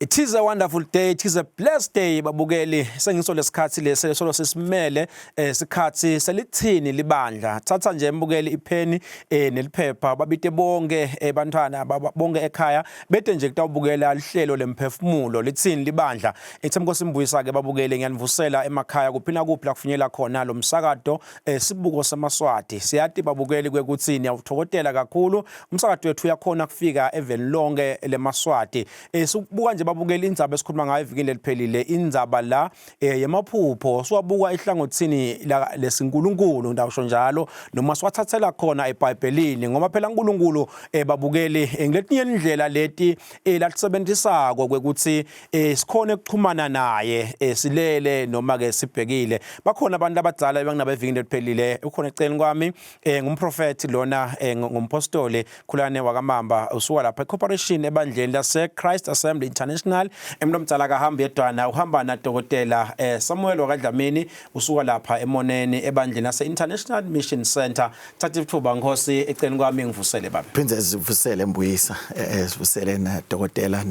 It is a wonderful day, it is a blessed day babukeli. Sengiso lesikhathi lesi solo sesimele eh, sikhathi selithini libandla. Thatha nje mbukeli ipheni eh, neliphepha babite bonke ebantwana eh, bonke ekhaya bete nje kutawubukela lihlelo lemphefumulo lithini libandla. Ithemnkosi Mbuyisa ke babukeli ngiyanivusela emakhaya kuphi nakuphi la kufinyela khona lo msakato eh, sibuko semaswati. Siyati babukeli kwekuthi niyawuthokotela kakhulu umsakato wethu uyakhona kufika eveni lonke lemaswati. Eh sibuka nje babukela indzaba esikhuluma ngayo evikini leliphelile indzaba la eh yemaphupho siwabuka ehlangothini la lesinkulunkulu ndawusho njalo noma siwathathela khona eBhayibhelini ngoba phela uNkulunkulu eh babukeli eh, ngiletinye indlela leti eh latisebentisako kwekuthi eh sikhona ukuxhumana naye eh silele noma ke sibhekile bakhona abantu abadala ebanginabo evikini leliphelile ukhona eceleni kwami eh ngumprofeti lona eh, ngumpostoli Khulane wakaMamba usuka lapha ecorporation ebandleni lase Christ Assembly International emntu omdala kahambi yedwana uhamba nadokotela eh, Samuel wakaDlamini usuka lapha eMoneni ebandleni lase International Mission Center thatha ithuba Nkosi eceleni kwami ngivusele baba Phinde sivusele Mbuyisa eh, eh, sivusele na dokotela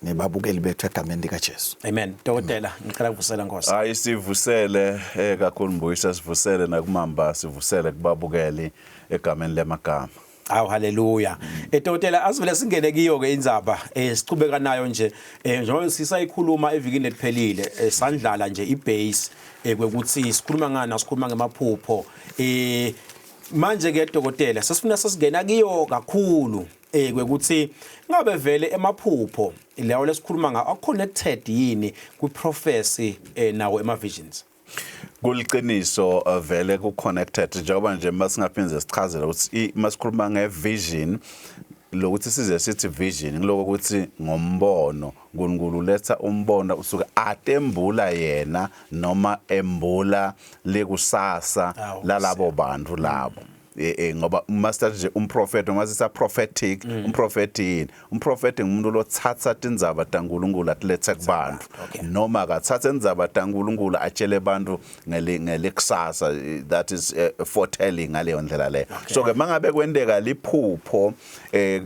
nebabukeli bethu egameni lika Jesu Amen dokotela ngicela kuvusela Nkosi Hayi sivusele eh kakhulu Mbuyisa sivusele nakumamba sivusele kubabukeli egameni lemagama. Awu haleluya. Eh dokotela asivele singene kiyo ke indzaba eh sichubeka nayo nje eh njengoba sisayikhuluma evikini leliphelile eh, sandlala nje ibase eh kwekuthi sikhuluma ngani asikhuluma ngemaphupho eh manje ke dokotela sesifuna sesingena kiyo kakhulu eh kwekuthi ngabe vele emaphupho lawo lesikhuluma ngawo aconnected yini kwi prophecy eh nawo ema visions Kuliqiniso vele ku connected njengoba nje masingaphinde sichazele ukuthi masikhuluma nge vision lokuthi size sithi vision ngiloko ukuthi ngombono uNkulunkulu uletha umbono usuke atembula yena noma embula lekusasa lalabo bantu labo eh, eh ngoba uma sithatha nje umprofeti noma sisa prophetic umprofeti yini umprofeti ngumuntu lothatha tindzaba taNkulunkulu atilethe kubantu noma akathatha indzaba taNkulunkulu atshele abantu ngelikusasa that is foretelling ngaleyo ndlela leyo so ke mangabe kwenteka liphupho eh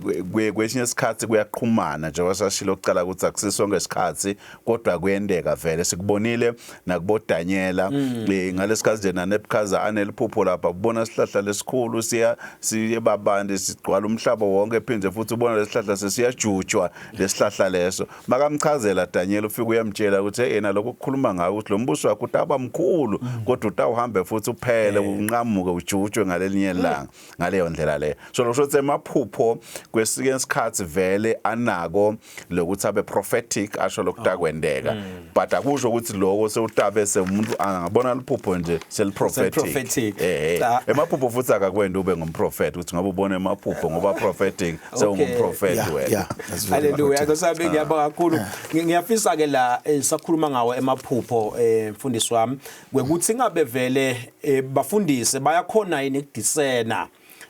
kwesinye isikhathi kuyaqhumana njengoba sashilo kucala ukuthi akusisonke isikhathi kodwa kuyenteka vele sikubonile nakubo Daniela mm. eh, ngalesikhathi nje naNebuchadnezzar aneliphupho lapha kubona isihlahla lesikhulu siya siyebabandi sigcwala umhlaba wonke phinde futhi ubona lesihlahla sesiyajutshwa lesihlahla leso makamchazela Daniel ufika uyamtshela ukuthi hey yena lokho kukhuluma ngayo ukuthi lo mbuso wakho utaba mkhulu mm. kodwa utawuhambe futhi uphele eh. unqamuke ujutshwe ngalelinye mm. ilanga ngaleyo ndlela leyo so lokho ukuthi emaphupho kwesinye isikhathi vele anako lokuthi abe prophetic asho lokutakwendeka oh. But akusho ukuthi lokho sewutabe sewumuntu angabona liphupho nje seliprofetic eh, eh. emaphupho futhi akakwenda ube ngumprofeti ukuthi ngoba ubona emaphupho ngoba prophetic sewungumprofeti wena haleluya nkosabe ngiyabonga kakhulu ngiyafisa ke la eh, sakhuluma ngawo emaphupho eh, mfundisi wami kwekuthi ngabe vele bafundise bayakhona yini ukudisena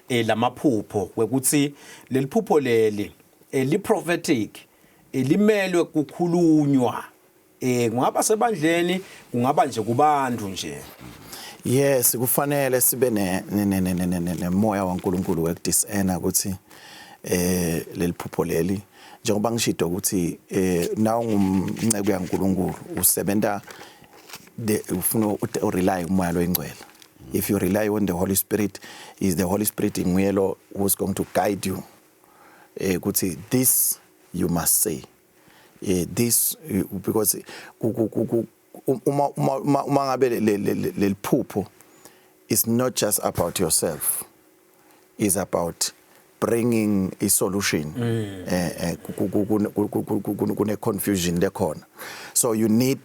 lamaphupho kwekuthi leliphupho leli li prophetic limelwe kukhulunywa eh kungaba sebandleni kungaba nje kubantu nje Yes kufanele sibe ne nemoya waNkulunkulu wekudiscerna ukuthi eh leliphupho leli njengoba ngishido ukuthi eh nawu ngumnceke yaNkulunkulu usebenta the ufuna u rely umoya loyingcwele if you rely on the Holy Spirit is the Holy Spirit nguye lo who's going to guide you eh ukuthi this you must say eh this eh, because uma uma uma ngabe leliphupho is not just about yourself is about bringing a solution mm. eh, eh kune confusion lekhona so you need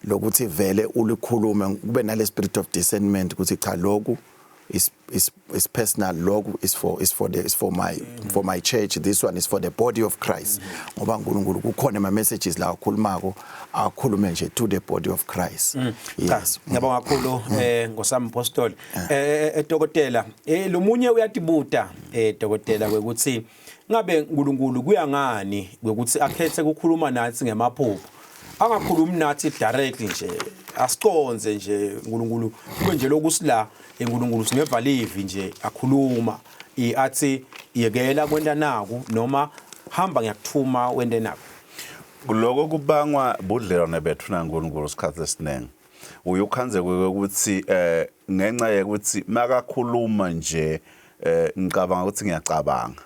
lokuthi vele ulikhulume kube nale spirit of discernment ukuthi cha lokhu is is is personal lokhu is for is for the is for my mm. for my church this one is for the body of Christ mm. ngoba uNkulunkulu kukhona ama messages la akhulumako akhulume nje to the body of Christ mm. yes ngiyabonga kakhulu mm. eh ngosami apostoli eh, eh dokotela eh lomunye uyatibuta eh dokotela kwekuthi ngabe uNkulunkulu kuya ngani kwekuthi akhethe ukukhuluma nathi ngemaphupho angakhulumi nathi directly nje asiconze nje uNkulunkulu kube nje lokusila uNkulunkulu singeva livi nje akhuluma athi yekela kwenta naku noma hamba ngiyakuthuma wente naku. Lokho kubangwa budlelwane bethu naNkulunkulu isikhathi esiningi. Uye ukhanze ukuthi eh ngenxa yokuthi makakhuluma nje eh ngicabanga ukuthi ngiyacabanga.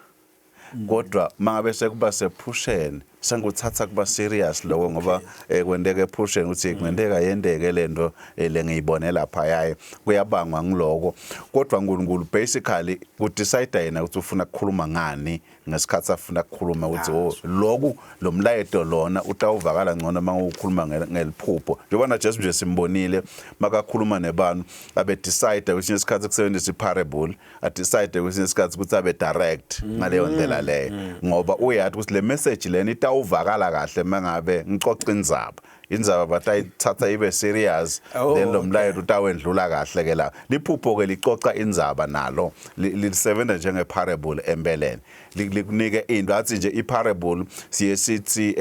Kodwa mangabe sekuba sephusheni sengikuthatha kuba serious lokho ngoba eh, kwenteka ephusheni ukuthi kungenteka yenteke lento eh, lengiyibone lapha yaye kuyabangwa ngiloko. Kodwa uNkulunkulu basically ku decide yena ukuthi ufuna ukukhuluma ngani ngesikhathi afuna ukukhuluma ukuthi oh loku lo mlayeto lona utawuvakala ngcono uma ukhuluma ngeliphupho njengoba na Jesu nje simbonile makakhuluma nebantu abe decide kwesinye isikhathi kusebenzisa iparable a decide kwesinye isikhathi ukuthi abe direct ngaleyo ndlela leyo ngoba uyathi ukuthi le message lena itawuvakala kahle mangabe ngicoca indzaba indzaba batayithatha ibe serious Oh, then lo mlayeto utawendlula kahle ke la liphupho ke licoca indzaba nalo lisebenza njenge parable empeleni likunike into athi nje i-parable siye sithi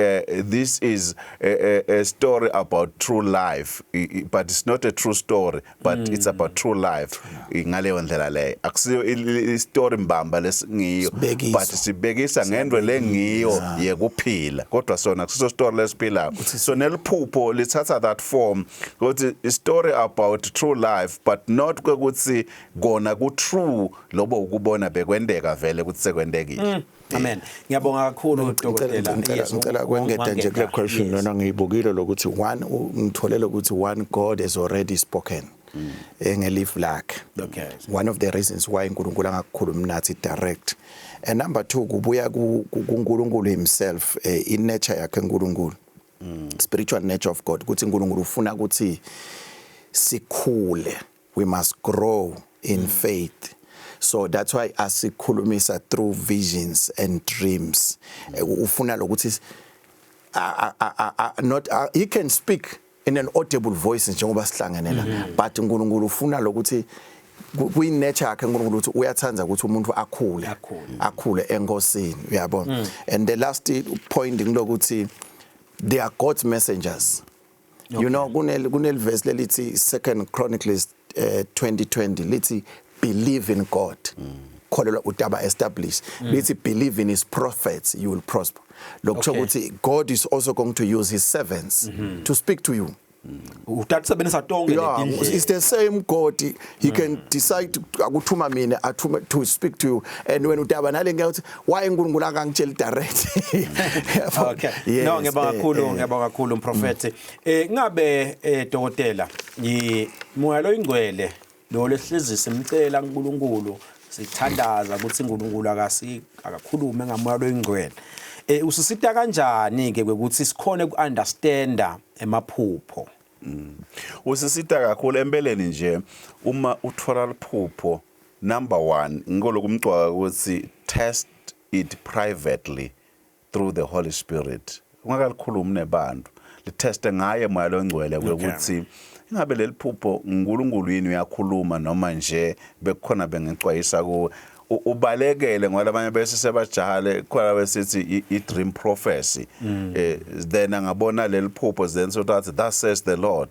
this is a story about true life but it's not a true story but it's about true life ngaleyo ndlela leyo akusiyo i-story mbamba lesingiyo Sibekiso. but sibekisa ngento lengiyo yekuphila kodwa sona kusiso story lesiphilayo so neliphupho lithatha that form ukuthi i story about true life but not kwekuthi kona ku true lobo ukubona bekwendeka vele ukuthi sekwentekile Amen. Ngiyabonga kakhulu dokotela. Ngicela Yes, ngicela kwengeta nje kule question Yes. lona ngiyibukile lokuthi one ngitholele ukuthi one God has already spoken ngelifu lakhe. One of the reasons why uNkulunkulu angakukhulumi nathi direct. And number 2 kubuya kuNkulunkulu himself in nature yakhe uNkulunkulu. Spiritual nature of God ukuthi uNkulunkulu ufuna ukuthi sikhule we must grow in faith so that's why asikhulumisa through visions and dreams ufuna lokuthi not he can speak in an audible voice njengoba sihlangene la but uNkulunkulu ufuna lokuthi kuyi nature yakhe uNkulunkulu ukuthi uyathanda ukuthi umuntu akhule Akhule. akhule enkosini uyabona and the last point ngilokuthi they are God's messengers okay. You know kunel verse lelithi Second Chronicles 2020 lithi believe in God kholelwa utaba establish lithi believe in his prophets you will prosper lokusho ukuthi God is also going to use his servants to speak to you Utatisebenzisa tonke letindlela. It's the same God he can decide akuthuma mina athume to speak to you and when utaba nale ngiyathi why uNkulunkulu akangitsheli direct Okay. Yes, No ngiyabonga kakhulu ngiyabonga kakhulu mprofeti. Ngabe dokotela moya loyingcwele lo lehlezi simcela uNkulunkulu sithandaza ukuthi uNkulunkulu akasi akakhulume ngamoya loyingcwele. Usisita kanjani ke ukuthi sikhone ukunderstanda emaphupho? Usisita kakhulu empeleni nje uma uthola liphupho number 1 ngikho kumcwaka ukuthi test it privately through the Holy Spirit ungakalikhulumi nebantu liteste ngaye moya longcwele ukuthi ingabe leli phupho uNkulunkulu yini uyakhuluma noma nje bekukhona bengicwayisa kuwe ubalekele ngoba labanye bese sebajahale khona besithi i-dream prophecy then angabona leli phupho then so that thus says the Lord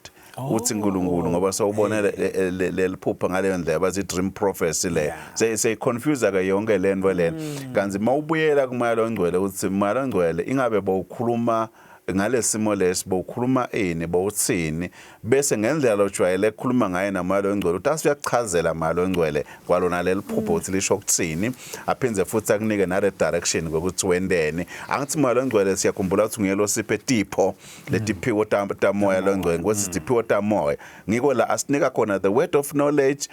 uthi uNkulunkulu ngoba sewubone leli phupho ngaleyo ndlela bathi dream prophecy le se confuse ke yonke lento lena kanti mawubuyela kumoya longcwele uthi moya longcwele ingabe bowukhuluma ngalesimo lesi bowukhuluma ini bowuthini bese ngendlela lojwayele ukukhuluma ngaye namoya longcwele uthi asiyakuchazela moya longcwele kwalona leli phupho ukuthi lisho ukuthini aphindze futhi akunike nale direction kokuthi wendeni angithi moya longcwele siyakhumbula ukuthi nguyelo siphe tipho letiphiwo tamoya longcwele ngokuthi tiphiwo tamoya ngiko la asinika khona the word of knowledge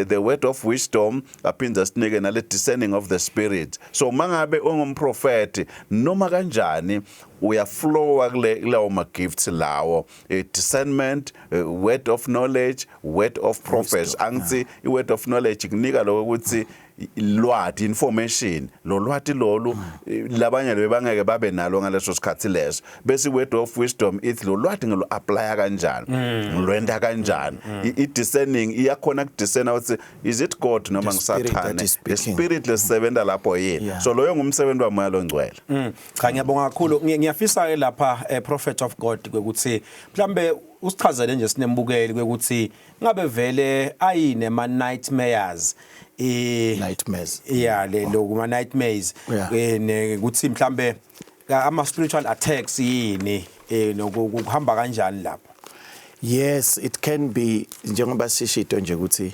the word of wisdom aphindze asinike nale discerning of the spirit so mangabe ungumprofeti noma kanjani uyaflowa kule kulawo ma gifts lawo discernment word of knowledge word of prophecy angithi i word of knowledge kunika lokho ukuthi lwati information lo lwati lolu labanye bebangeke babe nalo ngaleso sikhathi leso bese word of wisdom ithi lo lwati ngilo apply kanjani ngilwenda kanjani i discerning iyakhona ku discern ukuthi is it God noma The spirit that ngisathane is the speaking. spirit lesebenza lapho yini so loyo ngumsebenzi wamoya longcwele Cha ngiyabonga kakhulu ngiyafisa ke lapha prophet of God ukuthi mhlambe usichazele nje sinembukeli ukuthi ngabe vele ayini ema nightmares Nightmares. Yeah le lokuma nightmares Yeah. ukuthi mhlambe Ama spiritual attacks yini eh nokuhamba kanjani lapho? Yes, it can be njengoba sishito nje ukuthi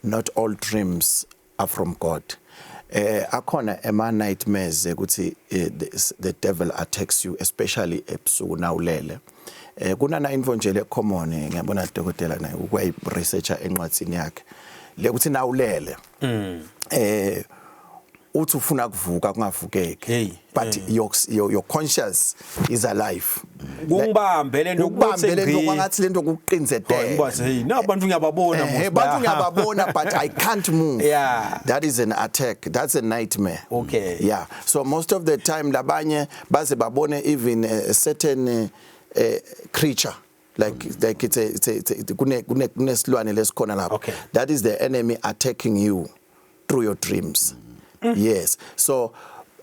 not all dreams are from God. Eh akhona ema nightmares ukuthi eh, the devil attacks you especially ebusuku nawulele. Eh kunana info nje le common eh, ngiyabona dokotela naye ukwayi researcher encwadzini yakhe. Le kuthi nawulele. Eh uthi ufuna kuvuka kungavukeki Hey, but your conscious is alive. Kungibambe lento Ukubambe lento kwangathi lento kuqinzetela. Ngibathi hey nabantu ngiyababona Eh, bantu ngiyababona but I can't move. Yeah. That is an attack. That's a nightmare. Okay. Yeah. So most of the time labanye baze babone even a certain creature like it's a kune kune kunesilwane lesikhona lapho. Okay. That is the enemy attacking you through your dreams. Yes. So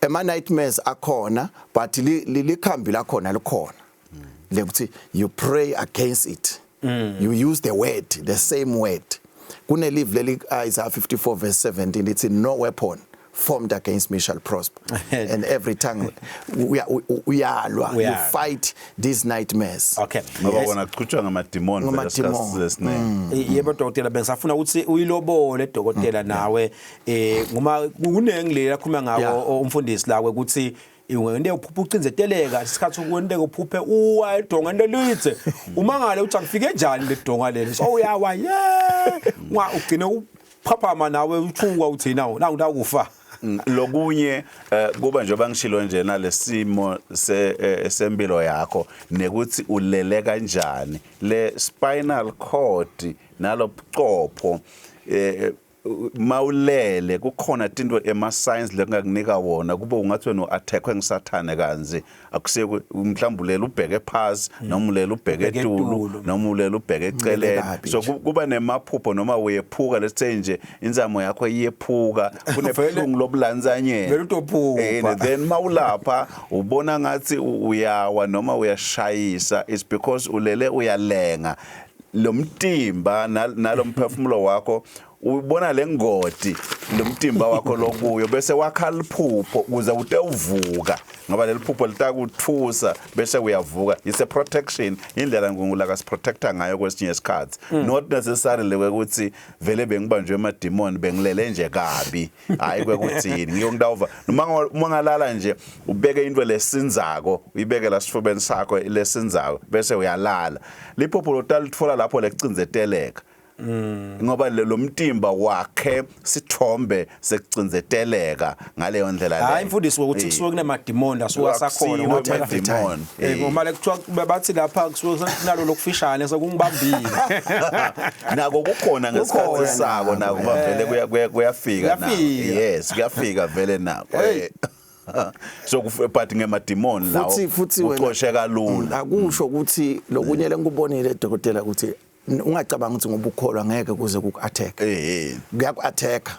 ema nightmares akhona but likhambi lakhona likhona. Lekuthi you pray against it. You use the word, the same word. Kunelive leli Isaiah 54 verse 17 lithi no weapon formed against me shall prosper and every tongue uyalwa you Uyalwa. fight these nightmares. Okay. Ngoba Yes. kona kuchutshwa ngamadimoni vele Ngamadimoni. esikhathi esiningi. Yebo dokotela, bengisafuna ukuthi uyilobole dokotela nawe eh ngoma kunengi le lakhuluma ngako umfundisi la ukuthi wente uphupha ucinzeteleka isikhathi ukwenteka uphuphe uwa edonga lelithe umangale uthi angifike njani le donga leli so uyawa ye unga ugcine uphaphama nawe uthuka uthi nawo nawu ndakufa. Lokunye kuba njengoba ngishilo nje nalesimo se sempilo yakho nekuthi ulele kanjani, le spinal cord nalobucopho mawulele kukhona tinto ema signs lekungakunika wona kube ungathi wena uattackwe ngisathane kanzi akuseke mhlawumbe ulele ubheke phasi noma ulele ubheke Ubheke etulu etulu. noma ulele ubheke eceleni. Kabi So nje. kuba nemaphupho noma uyephuka, let's say nje inzamo yakho iyephuka, kunebuhlungu lobulanzanyeni. Vele utophupha. And then mawulapha ubona ngathi uyawa noma uyashayisa, it's because ulele uyalenga lo mtimba nalomphefumulo wakho ubona lengodi lo mtimba wakho lokuyo bese wakha liphupho ukuze ute uvuka ngoba leli phupho litakuthusa bese uyavuka. It's a protection, indlela uNkulunkulu akasiprotecta ngayo kwesinye isikhathi, not necessarily ukuthi vele bengibanjwe emademon, bengilele nje kabi, hayi kwekuthini ngiyo ngidawuva noma uma ngalala nje ubeke into lesinzako uyibeke la sifubeni sakho lesinzako bese uyalala, liphupho lotalitfola lapho lekucinzeteleka ngoba lo mtimba wakhe sithombe sekucinzeteleka ngaleyo ndlela leyo. Hayi mfundisi, ukuthi kusuke kunemadimoni asuke asakhona. Akusiwo Ngoba phela amadimoni. Ngoba le kuthiwa bathi lapha kusuke kunalo lokufishane sekungibambile. Nako kukhona ngesikhathi Kukhona sako nako, nako bavele kuyafika nako. Kuyafika. Yes, kuyafika vele nako. Hey. So but ngemadimoni lawo Futhi wena ucoshe kalula. Akusho ukuthi lokunye lengikubonile dokotela ukuthi ungacabanga ukuthi ngoba ukholwa ngeke kuze kuku-attack. Kuyaku-attack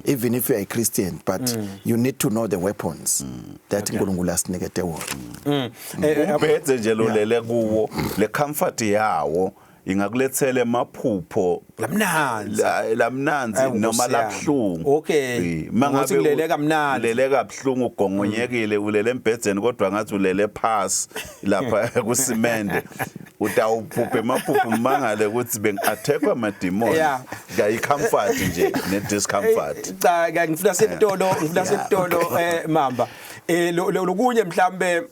even if you are a Christian, but you need to know the weapons that uNkulunkulu asinikete wona. Umbhedze nje lolele kuwo, le comfort yawo ingakulethela emaphupho Lamnanzi. Lamnanzi Awu, noma Nkosi yami. labuhlungu. Ngokuthi kulele kamnandi. Ulele kabuhlungu, ugongonyekile, ulele embhedzeni kodwa ngathi ulele phasi lapha kusimende, utawuphupha emaphupho mangale ukuthi bengi-attackwa amadimoni. Kayi comfort nje ne discomfort. Cha ke ngifuna setolo, ngifuna setolo mamba lokunye mhlambe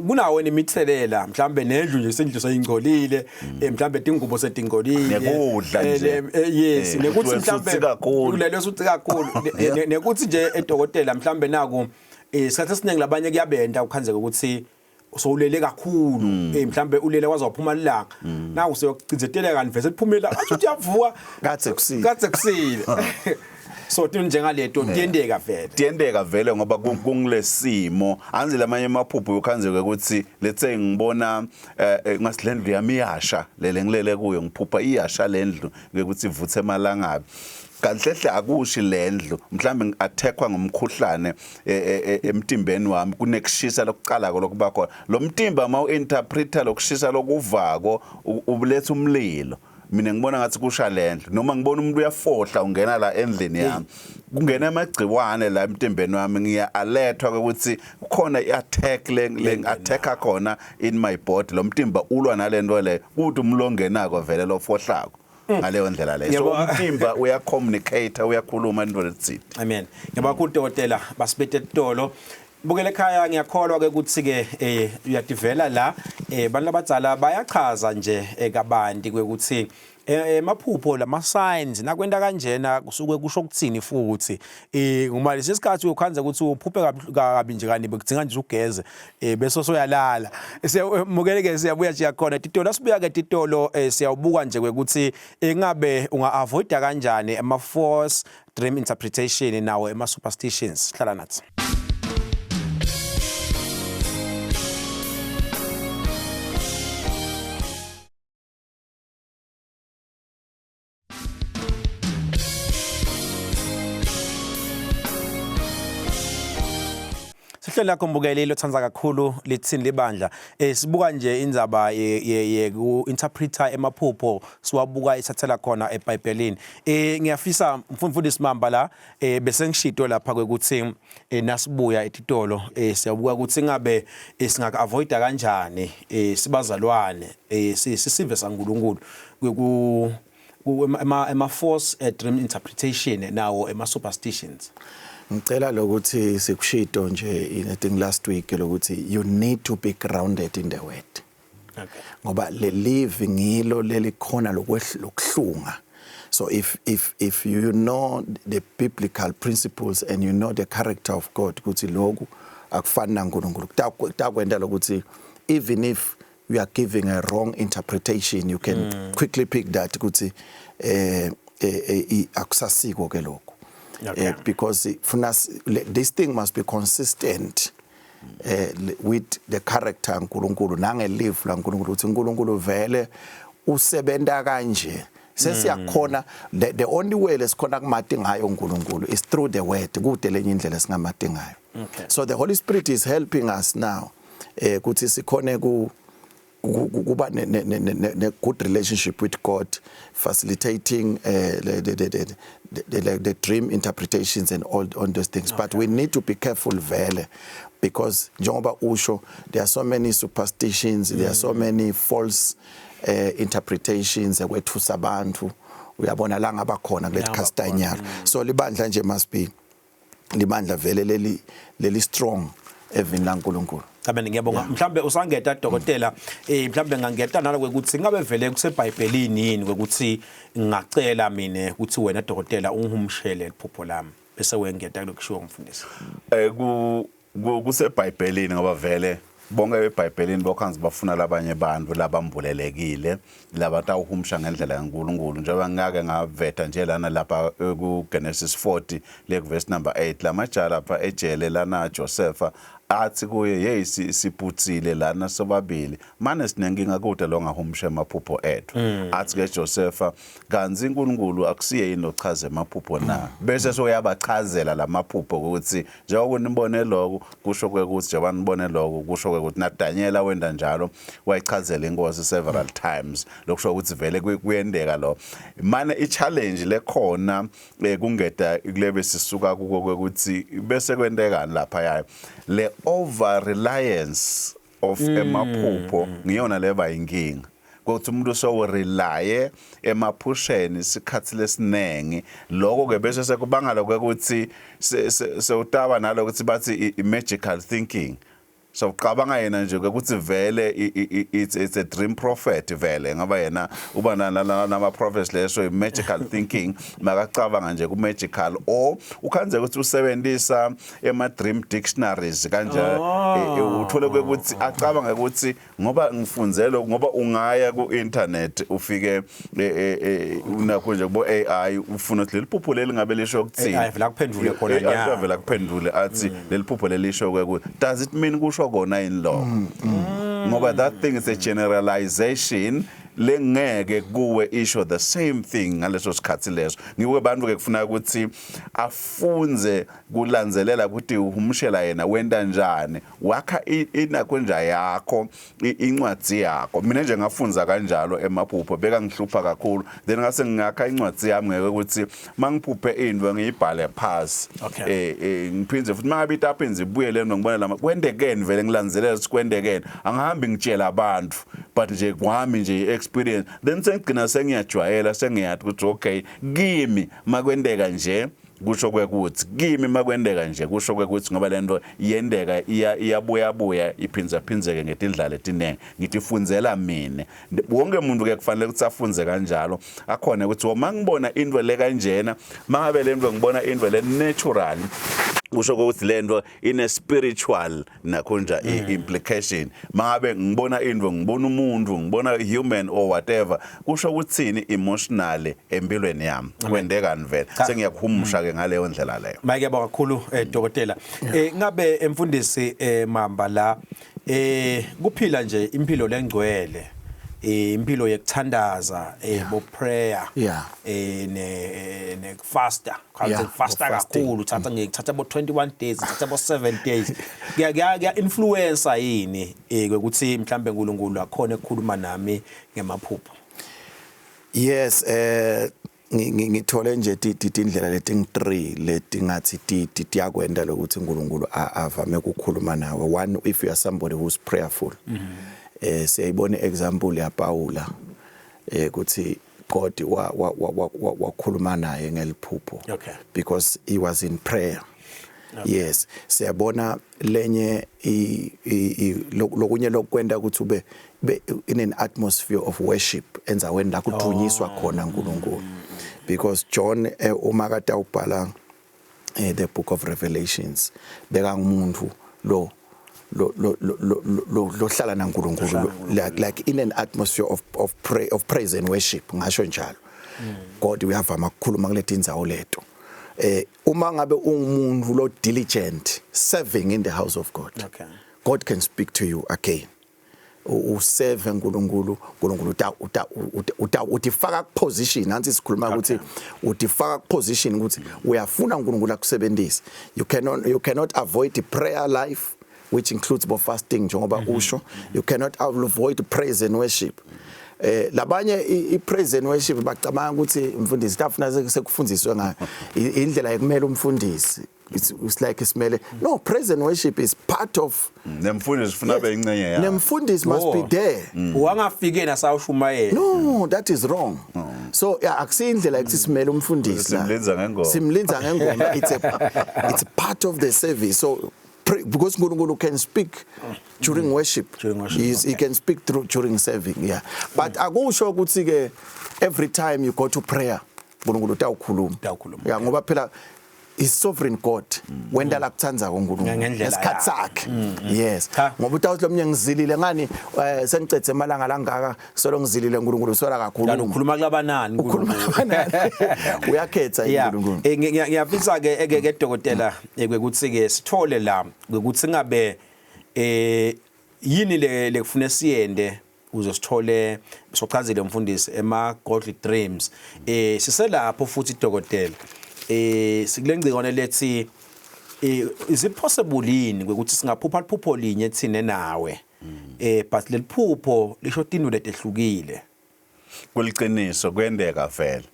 kunawo nemithelela mhlambe nendlu nje sendlu seyingcolile, mhlambe tingubo setingcolile. Nekudla nje. Yes, nekuthi uthi mhlambe usuthi kakhulu. Ulele usuthi kakhulu. Nekuthi nje edokotela mhlambe naku isikhathi esiningi labanye kuyabenda ukhanzeka ukuthi sowulele kakhulu, mhlambe ulele kwaze waphuma ilanga naku seyokucinzeteleka kanti vese liphumela athi uthi uyavuka. Kadze kusile. Kadze kusile. So tinto njengaleto tiyenteka vele. Tiyenteka vele ngoba kungilesimo anzi lamanye amaphupho ukhanzeke ukuthi let's say ngibona ngasi lendlu yami iyasha lele ngilele kuyo, ngiphupha iyasha lendlu ukuthi ivuthe emalangabi, kanhle hle akushi lendlu, mhlambe ngi-attackwa ngumkhuhlane emtimbeni wami, kunekushisa lokucala lokuba khona lo mtimba ma u-interpreta lokushisa lokuvako uletha umlilo. Mina ngibona ngathi kusha lendlu, noma ngibona umuntu uyafohla ungena la endlini yami, kungena amagciwane la emtimbeni wami, ngiya alertwa ukuthi kukhona i-attack le le attacka khona in my body. Lo mtimba ulwa nalento le, kuthi umlongenako vele lofohlako ngaleyo ndlela leyo. So umtimba uyacommunicate, uyakhuluma into letsite. Amen. Ngiyabonga kakhulu dokotela, basibete etolo. Bukele ekhaya, ngiyakholwa ke ukuthi ke uyativela la, bantu labadzala bayachaza nje kabanti kwekuthi emaphupho lama signs nakwenta kanjena kusuke kusho ukuthini. Futhi ngoma lesi sikhathi uyokhanza ukuthi uphuphe kabi nje, kanti bekudinga nje ugeze bese soyalala. Siyamukele ke, siyabuya nje khona titolo, sibuya ke titolo, siyawubuka nje kwekuthi ingabe unga avoida kanjani ama false dream interpretation nawo ema superstitions. Hlala nathi. Sihlelo lakho mbukeli lotsandza kakhulu litsini libandla. Sibuka nje indzaba ye ku interpreter emaphupho, siwabuka ithathela khona eBhayibhelini. Ngiyafisa mfundisi Mamba la, bese ngishito lapha kwekuthi nasibuya etitolo siyabuka ukuthi ngabe singaka avoida kanjani sibazalwane, sisive saNkulunkulu, ku ema false dream interpretation nawo ema superstitions. Ngicela lokuthi sikushito nje in, I think last week, lokuthi you need to be grounded in the word. Ngoba le live ngilo lelikhona lokuhlunga. So if you know the biblical principles and you know the character of God, ukuthi lokhu akufani naNkulunkulu, kutakwenta lokuthi even if you are giving a wrong interpretation, you can quickly pick that ukuthi akusasiko ke lokho. Because funa this thing must be consistent with the character kaNkuluNkulu nangelive laNkuluNkulu, ukuthi uNkulunkulu vele usebenta kanje. Sesiyakhona, the only way lesikhona kumati ngayo uNkulunkulu is through the word. Kude lenye indlela esingamati ngayo. So the Holy Spirit is helping us now kuthi sikhone ku kuba ne good relationship with God, facilitating the dream interpretations and all on those things. But we need to be careful vele, because njengoba usho, there are so many superstitions, there are so many false interpretations ekwethusa abantu, uyabona la ngaba khona kuleti castanyalo. So libandla nje must be libandla vele leli strong evini laNkulunkulu. Amen, ngiyabonga. Mhlambe usangeta dokotela, mhlambe ngangeta naloko ukuthi ngabe vele kuseBhayibhelini yini ukuthi ngingacela mina ukuthi wena dokotela ungihumshele liphupho lami, bese wengeta kulokushiwo ngumfundisi. KuseBhayibhelini, ngoba vele bonke eBhayibhelini bokhanzi bafuna labanye abantu labambulelekile labatawuhumusha ngendlela kaNkulunkulu, njengoba ngake ngaveta nje lana lapha ku Genesis 40 le verse number 8, lamajaha lapha ejele lana Josepha athi kuye, "Hey, siputsile lana sobabili, mane sinenkinga, kude lo ngahumusha emaphupho ethu." Athi ke Josepha, "Kanzi uNkulunkulu akusiye yini lochaza emaphupho na?" Bese soyabachazela lamaphupho ukuthi njengoba nibone lokho kusho kwekuthi, njengoba nibone lokho kusho kwekuthi. NaDaniela wenda njalo, wayichazela inkosi several times, lokusho ukuthi vele kuyendeka lo. Mane i-challenge lekhona kungeda kulebe sisuka kuko kwekuthi bese kwentekani lapha yayo le over reliance of emaphupho, ngiyona leba inkinga ukuthi umuntu sowurelaye emaphusheni isikhathi lesinengi. Lokho ke bese sekubanga lokuthi sewutaba nalokuthi bathi i-magical thinking, so ucabanga yena nje ukuthi vele it's a dream prophet vele, ngoba yena uba nama prophets leso i-magical thinking, makacabanga nje ku magical, or ukhanze ukuthi usebenzisa ema dream dictionaries kanje. Uthole ukuthi acabanga ukuthi ngoba ngifunzelo, ngoba ungaya ku internet ufike unakho nje kubo AI, ufuna ukuthi leli phupho leli ngabe lisho ukuthini. AI vele akuphendule khona. AI nya. Vele akuphendule athi leli phupho lelisho kwe, does it mean kusho kona yini lokho? Ngoba that thing is a generalization. Lengeke kuwe isho the same thing ngaleso sikhathi leso. Ngikuwe bantu ke kufuna ukuthi afunze kulandzelela ukuthi uhumushela yena wenta njani, wakha inakho nja yakho, incwadi yakho. Mina nje ngafunza kanjalo emaphupho, beka ngihlupha kakhulu, then ngase ngakha incwadi yami ngeke ukuthi mangiphuphe into ngiyibhale phasi. Ngiphindze futhi mangabe itaphinze ibuye lento, ngibona lama kwendekeni vele, ngilandzelela ukuthi kwendekeni. Angihambi ngitshela abantu, but nje kwami nje i-experience, then sengigcina sengiyajwayela, sengiyathi ukuthi okay, kimi makwenteka nje kusho kwekuthi, kimi makwenteka nje kusho kwekuthi, ngoba lento iyenteka, iyabuya buya, iphindze phindzeke ngetindlela letiningi. Ngitifundzela mina. Wonke umuntu ke kufanele ukuthi afunze kanjalo, akhona ukuthi uma ngibona into le kanjena, mangabe lento ngibona into le natural, kusho ukuthi lento ine spiritual nakho nje implication. Mangabe ngibona into, ngibona umuntu, ngibona human or whatever, kusho ukuthini emotionally empilweni yami, kwendekani vele, sengiyakuhumusha ke ngaleyo ndlela leyo. Mike, yabonga kakhulu, dokotela. Ngabe emfundisi Mamba la, kuphila nje impilo lengcwele, impilo yekuthandaza, bo prayer, ne faster, faster fasting. Kakhulu, thatha ngithatha bo 21 days, thatha bo 7 days, kuya kuya influence yini ukuthi mhlambe uNkulunkulu akhona ukukhuluma nami ngemaphupho? Yes, ngithole nje tindlela leting-3 letingathi tiyakwenta lokuthi uNkulunkulu avame ukukhuluma nawe. One, if you are somebody who's prayerful. Siyayibona example ya Paula, ukuthi God wa wa wakhuluma naye ngeliphupho because he was in prayer. Yes, siyabona lenye lokunye lokwenta ukuthi ube in an atmosphere of worship, endzaweni la kudvunyiswa khona uNkulunkulu, because John, uma kade awubhala the book of Revelations, beka ngumuntu lo lo lo lo lo lohlala naNkulunkulu, like in an atmosphere of pray of praise and worship, ngasho njalo. God uyavama ukukhuluma kuleti ndzawo leto. Uma ngabe ungumuntu lo diligent serving in the house of God, God can speak to you again. Userve uNkulunkulu, uNkulunkulu uta uta uta utifaka ku position. Nansi sikhuluma ukuthi utifaka ku position ukuthi uyafuna uNkulunkulu akusebenzise. You cannot avoid the prayer life, which includes bo fasting njengoba usho. You cannot avoid praise and worship. Labanye i praise and worship bacabanga ukuthi umfundisi tafuna sekufundiswe ngayo indlela yekumele umfundisi, it's like isimele. No, praise and worship is part of Nemfundisi ufuna abe ingcenye yayo. Nemfundisi must be there. Wangafike nasawushumayela. No, that is wrong. So yeah, akusindlela ekuthi simele umfundisi la. Simlinza ngengoma. Simlinza ngengoma. It's part of the service. So pray, because uNkulunkulu can speak during worship. During worship. He can speak through during serving, yeah. But akusho ukuthi ke every time you go to prayer uNkulunkulu utawukhuluma. Utawukhuluma. Yeah, ngoba phela is sovereign God, wenta la kuthandzako uNkulunkulu Ngendlela ngesikhathi yakhe. sakhe. Yes. Cha. Ngoba utawuthi lomnye, ngizilile ngani, sengicedze emalanga langaka solo ngizilile, uNkulunkulu sola kakhulu. Kanti ukhuluma kulabanani? Ukhuluma nabanani? Uyakhetha uNkulunkulu. Ngiyafisa ke eke ke dokotela ukuthi ke sithole la ukuthi ngabe yini le lekufuna siyende uze sithole sochazile umfundisi ema godly dreams. Siselapho futhi, dokotela, sikule ngcikwane lethi, is it possible yini ukuthi singaphupha liphupho linye thine nawe, but leliphupho lisho tinto letehlukile? Kuliciniso, kuyenteka vele,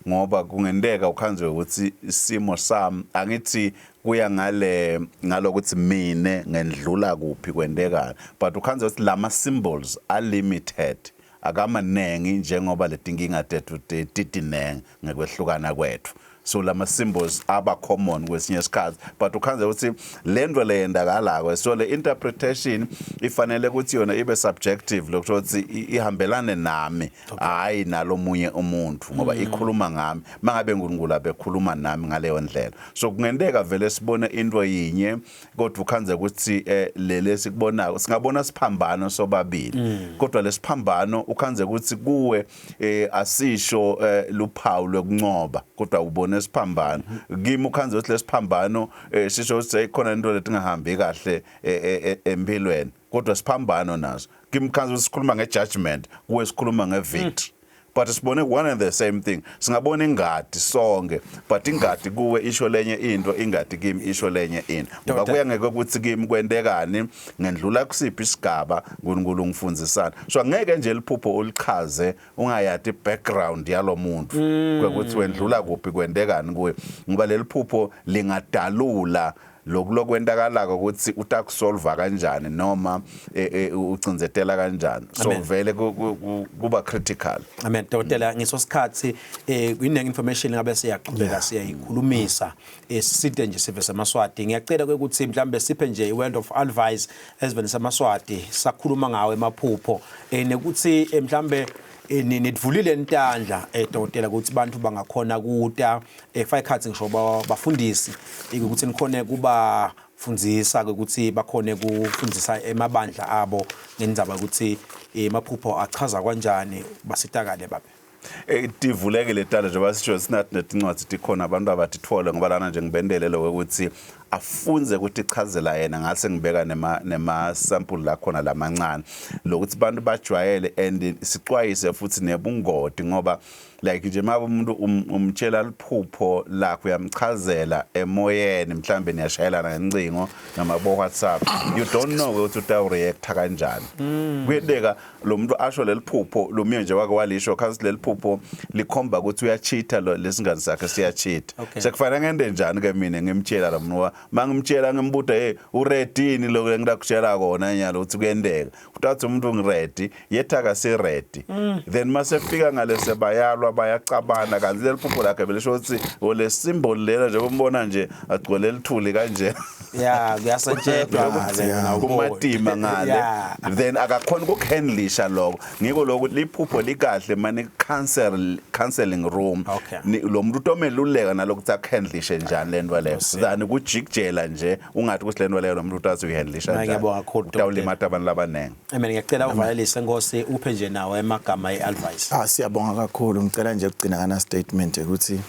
ngoba kungenteka ukhanzwe ukuthi isimo sami, angithi kuya ngale ngalokuthi mine ngendlula kuphi, kwentekani, but ukhanzwe ukuthi lama symbols are limited, akamanengi njengoba letinkinga tethu titinengi ngekwehlukana kwethu. So lama symbols aba common kwesinye isikhathi, but ukhanze ukuthi lento leyendakalako, so le interpretation ifanele ukuthi yona ibe subjective, lokusho ukuthi ihambelane nami, hayi nalomunye umuntu, ngoba ikhuluma ngami mangabe uNkulunkulu abekhuluma nami ngaleyo ndlela. So kungenteka vele sibone into yinye, kodwa ukhanze ukuthi lele sikubonako, singabona siphambano sobabili, kodwa lesiphambano ukhanze ukuthi kuwe asisho luphawu lokuncoba, kodwa ubone ngibone siphambano kimi ukhanze ukuthi lesiphambano eh, sisho ukuthi seyikhona into letingahambi kahle eh, eh, empilweni kodwa siphambano naso kimi ukhanze ukuthi sikhuluma nge-judgment kuwe sikhuluma nge-victory but sibone one and the same thing singabona ingadi sonke but ingadi kuwe isho lenye into ingadi kimi isho lenye into ngoba kuya ngeke ukuthi kimi kwentekani ngendlula kusiphi isigaba uNkulunkulu ngifundzisana so angeke nje liphupho ulichaze ungayati background yalomuntu ukuthi wendlula kuphi kwentekani kuye ngoba leli phupho lingadalula lokhu lokwentakalako ukuthi utakusolva kanjani noma eh, eh, ucinzetela kanjani so Amen. vele kuba critical. Amen dokotela, ngiso sikhathi kuyiningi information ngabe siyaqhubeka siyayikhulumisa siside nje sive samaSwati. Ngiyacela ukuthi mhlambe siphe nje i-word of advice esiveni samaSwati sakhuluma ngawo emaphupho nekuthi mhlambe nidvulile intandla dokotela ukuthi bantu bangakhona kuta faka ikhathi ngisho bafundisi ukuthi nikhone kuba fundzisa ukuthi bakhone kufundzisa emabandla abo ngendzaba ukuthi emaphupho achaza kanjani basitakale babe. Tivulekile tala njengoba sisho sinathi netincwadi tikhona abantu abatitfole ngoba lana nje ngibendele lokho ukuthi afunze ukuthi ichazela yena ngase ngibeka nema nema sample la khona lamancane lokuthi abantu bajwayele and sixwayise futhi nebungoti ngoba like nje uma umuntu umtshela liphupho lakho uyamchazela emoyeni mhlambe niyashayelana ngencingo noma bo WhatsApp, you don't know ukuthi utawureacta kanjani. Kuyenteka lo muntu asho leli phupho lomunye nje wake walisho khathi leli phupho likhomba ukuthi uyachitha lo lesingane sakhe siyachitha. Sekufanele ngende njani ke mina ngimtshela lo muntu mangimtshela ngimbuda hey uready yini lokho engidakutshela kona nyalo ukuthi kuyenteka utathi umuntu ngiready yetha akasiready then masefika ngale sebayalwa bayacabana kanti leli phupho lakhe belisho ukuthi ole symbol lela nje umbona nje agcwele lithuli kanje. Ya, kuyasetshedwa ngale. Kumatima ngale. Then akakhona ukuhandlisha lokho. Ngiko lokho liphupho likahle mane counsel counseling room. Lo muntu utomeluleka nalokuthi akuhandlishe njani lento leyo than kujikijela nje ungathi ukuthi lento leyo lo muntu utathi uyihandlisha njani. Ngiyabonga kakhulu, Dr. Utawulimata abantu labaningi. Amen, ngiyacela uvalelise Nkosi uphe nje nawo emagama e-advice. Ah, siyabonga kakhulu. Ngicela nje ukugcina ngana statement ukuthi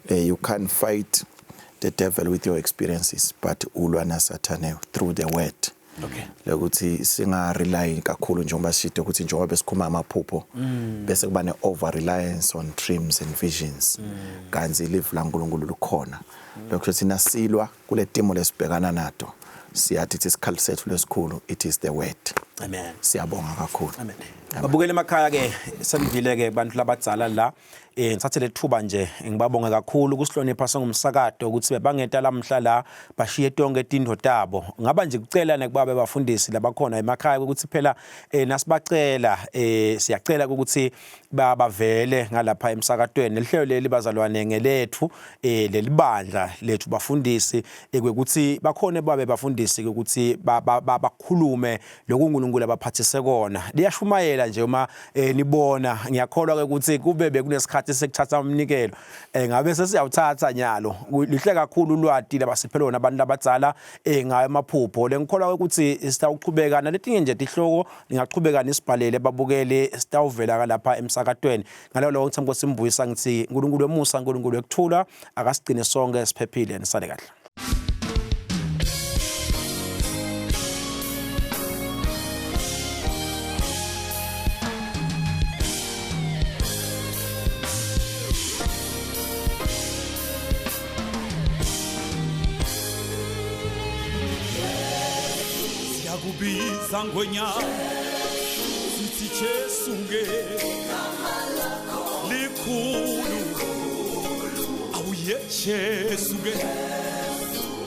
you can't fight the devil with your experiences but ulwa nasathane through the word. Lokuthi singa rely kakhulu njengoba sishito ukuthi njengoba besikhuluma amaphupho bese kuba ne over reliance on dreams and visions kanti live laNkulunkulu lukhona. Lokho thina silwa kule timo lesibhekana nato siyathi ithi isikhali sethu lesikhulu, it is the word. Amen. Siyabonga kakhulu. Amen. Babukele emakhaya ke senivile ke bantu labadzala la ngithathe lethuba nje ngibabonge kakhulu kusihlonipha sengumsakato ukuthi bebangeta lamhla la bashiye tonke tindvo tabo. Ngaba nje kucela nekuba bafundisi labakhona emakhaya ukuthi phela nasibacela siyacela ukuthi bavele ngalapha emsakatweni. Lihlelo leli bazalwane ngelethu lelibandla lethu bafundisi ukuthi bakhona babe bafundisi ukuthi bakhulume lokhu uNkulunkulu abaphathise kona. Liyashumayela nje uma nibona, ngiyakholwa ke ukuthi kube bekunesikhathi sekuthatha umnikelo ngabe sesiyawuthatha nyalo. Lihle kakhulu ulwati labasiphe lona abantu abadzala ngayo amaphupho. Lengikholwa ukuthi sitawuchubeka naletinye nje tihloko, ningachubeka nisibhalele babukeli, sitawuvela lapha emsakatweni. Ngalolo ngithemba Nkosi Mbuyisa ngithi uNkulunkulu wemusa, uNkulunkulu wekuthula akasigcine sonke siphephile, nisale kahle. Siyakubiza ngwenyama sithi Jesu ke likhulu, awuye Jesu ke,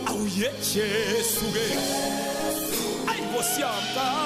awuye Jesu ke, ayi Nkosi yami.